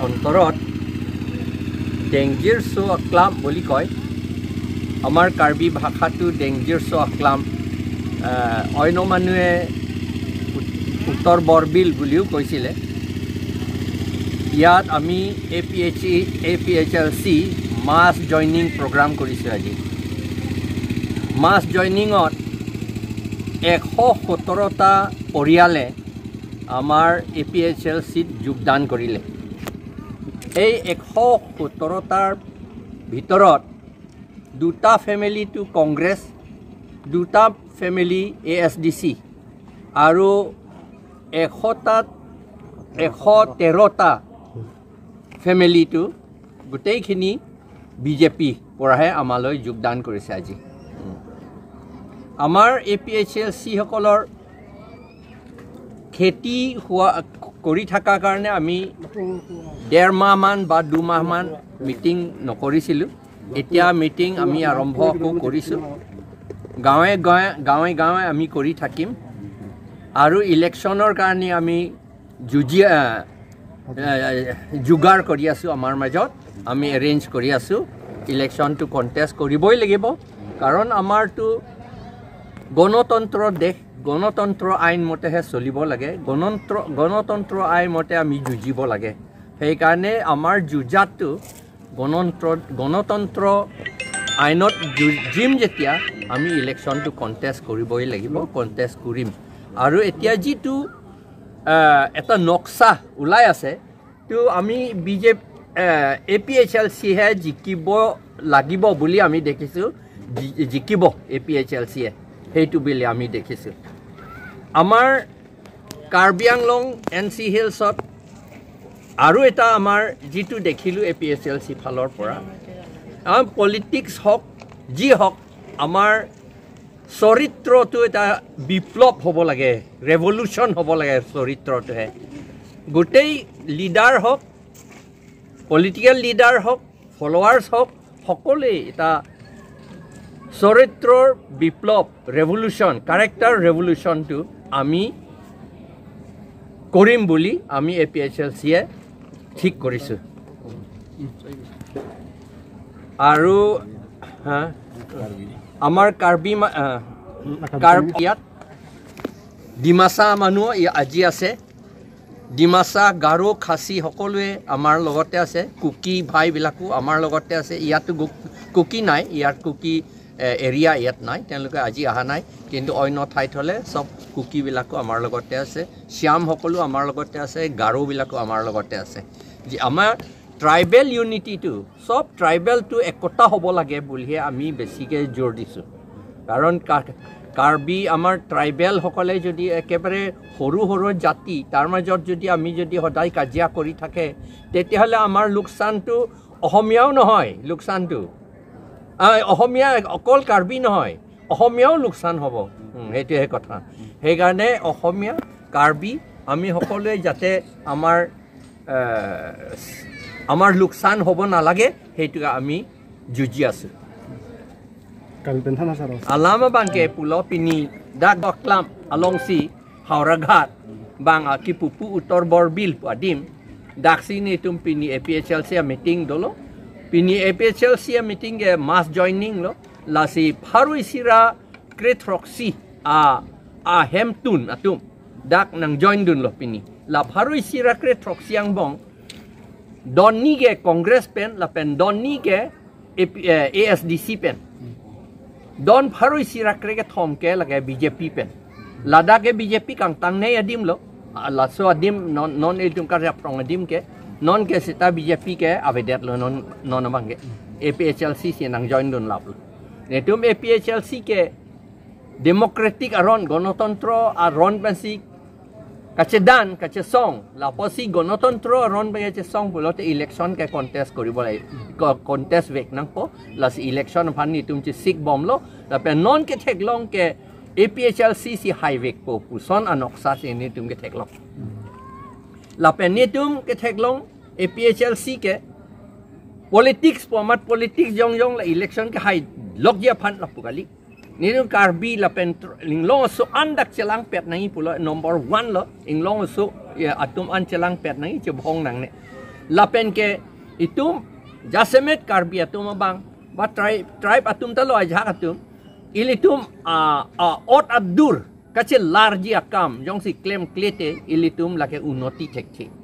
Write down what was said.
অন্তৰত ডেংজিৰ আক্লাম বুলি কয়। আমাৰ কাৰ্বি ভাষাটো ডেংজিৰ আক্লাম, অন্য মানুহে উত্তৰ বৰবিল বুলিও কৈছিলে। ইয়াত আমি A P H L C mass joining programme কৰিছোঁ। আজি মাছ জইনিঙত 117টা পৰিয়ালে আমাৰ এ পি এইচ এল চিত যোগদান কৰিলে। এই 117টাৰ ভিতৰত দুটা ফেমিলিটো কংগ্ৰেছ, দুটা family A S D C আৰু 113টা ফেমিলিটো গোটেইখিনি বি জে পি পৰাহে আমালৈ যোগদান কৰিছে। আজি আমাৰ এ পি এইচ এল চিসকলৰ খেতি হোৱা কৰি থকাৰ কাৰণে আমি 1.5 মাহমান বা 2 মাহমান মিটিং নকৰিছিলোঁ। এতিয়া মিটিং আমি আৰম্ভ আকৌ কৰিছোঁ। গাঁৱে গাঁৱে গাঁৱে গাঁৱে আমি কৰি থাকিম আৰু ইলেকশ্যনৰ কাৰণে আমি যুঁজি যোগাৰ কৰি আছোঁ। আমাৰ মাজত আমি এৰেঞ্জ কৰি আছোঁ। ইলেকশ্যনটো কণ্টেষ্ট কৰিবই লাগিব, কাৰণ আমাৰতো গণতন্ত্ৰ দেশ, গণতন্ত্ৰ আইনমতেহে চলিব লাগে, গণতন্ত্ৰ আইনমতে আমি যুঁজিব লাগে। সেইকাৰণে আমাৰ যুঁজাটো গণতন্ত্ৰ আইনত যুঁজিম। যেতিয়া আমি ইলেকশ্যনটো কণ্টেষ্ট কৰিবই লাগিব, কণ্টেষ্ট কৰিম। আৰু এতিয়া যিটো এটা নক্সা ওলাই আছে, তো আমি B J A P H L চিহে জিকিব লাগিব বুলি আমি দেখিছোঁ। জিকিব এ পি এইচ এল চিয়ে, সেইটো বুলি আমি দেখিছোঁ। আমাৰ কাৰ্বি আংলং এন চি হিলছত আৰু এটা আমাৰ যিটো দেখিলোঁ A P H L C ফালৰ পৰা, আমাৰ পলিটিক্স হওক যি হওক, আমাৰ চৰিত্ৰটো এটা বিপ্লৱ হ'ব লাগে, ৰেভলিউশ্যন হ'ব লাগে চৰিত্ৰটোহে। গোটেই লিডাৰ হওক, পলিটিকেল লিডাৰ হওক, ফলোৱাৰ্ছ হওক, সকলোৱেই এটা চৰিত্ৰৰ বিপ্লৱ, ৰেভলিউশ্যন, কাৰেক্টাৰ ৰেভলিউশ্যনটো আমি কৰিম বুলি আমি এ পি এইচ এল চিয়ে ঠিক কৰিছোঁ। আৰু আমাৰ কাৰ্বি ইয়াত ডিমাচা মানুহ আজি আছে, ডিমাচা, গাৰো, খাচী সকলোৱে আমাৰ লগতে আছে। কুকি ভাইবিলাকো আমাৰ লগতে আছে। ইয়াতো কুকি নাই, ইয়াত কুকি এৰিয়া ইয়াত নাই, তেওঁলোকে আজি অহা নাই। কিন্তু অন্য ঠাইত হ'লে চব কুকিবিলাকো আমাৰ লগতে আছে, শ্যাম সকলো আমাৰ লগতে আছে, গাৰোবিলাকো আমাৰ লগতে আছে। যি আমাৰ ট্ৰাইবেল ইউনিটিটো, চব ট্ৰাইবেলটো একতা হ'ব লাগে বুলিহে আমি বেছিকৈ জোৰ দিছোঁ। কাৰণ কাৰ্বি আমাৰ ট্ৰাইবেলসকলে যদি একেবাৰে সৰু সৰু জাতি, তাৰ মাজত যদি আমি যদি সদায় কাজিয়া কৰি থাকে, তেতিয়াহ'লে আমাৰ লোকচানটো অসমীয়াও নহয়, লোকচানটো অসমীয়া অকল কাৰ্বি নহয়, অসমীয়াও লোকচান হ'ব। সেইটোহে কথা। সেইকাৰণে অসমীয়া, কাৰ্বি আমি সকলোৱে যাতে আমাৰ আমাৰ লোকচান হ'ব নালাগে, সেইটো আমি যুঁজি আছোঁ। আলামা বাংকে পুল পিনি দাগ বকলাম আলংচি হাওৰাঘাট বাং আকি পুপু উত্তৰ বৰবিল আদিম দাগচি নিতুম পিনি A P H L C meeting দলো পিনি A P H L C meeting mass joining লো লাচি ফাৰুইচিৰা ক্ৰেথৰক্সি আ হেমতুন আতুম দাগ নাং জইন দুন লো পিনি লা ফাৰুইচিৰা ক্ৰেথৰক্সি আং বং ডন কে কংগ্ৰেছ পেন লা পেন ডন কে এ এছ ডি চি পেন ডন ফাৰুইচিৰা ক্ৰেকে থম কে লাগে বিজেপি পেন লাডাখে বিজেপি কাংতাং নে আদিম লো লাso adim non non iltum kar prong adim ke non ke sita BJP ke avedet lo non non abang ke APHLC si nang join dun lap lo netum APHLC ke democratic aron gonotontro aron pensi kachedan kachesong laposi gonotontro aron pe song bulote election ke contest koribo lai contest vek nang po las election phan ni tum chi sik bom lo la pe non ke theklong ke APHLC si highway po puson anoksa si ni tum ke theklong la pe ni tum ke theklong APHLC ke politics po amat politics jong jong la election ke high lok ya phan la pukali ni tum karbi la pen linglong so andak chelang pet nai pulo number 1 lo inglong so ya atum an chelang pet nai che bhong nang ne Lapen ke itum jasemet karbi atum bang ba tribe tribe atum talo ajak atum ilitum ot adur kache larji akam jong si claim klete ilitum lake unoti thekche.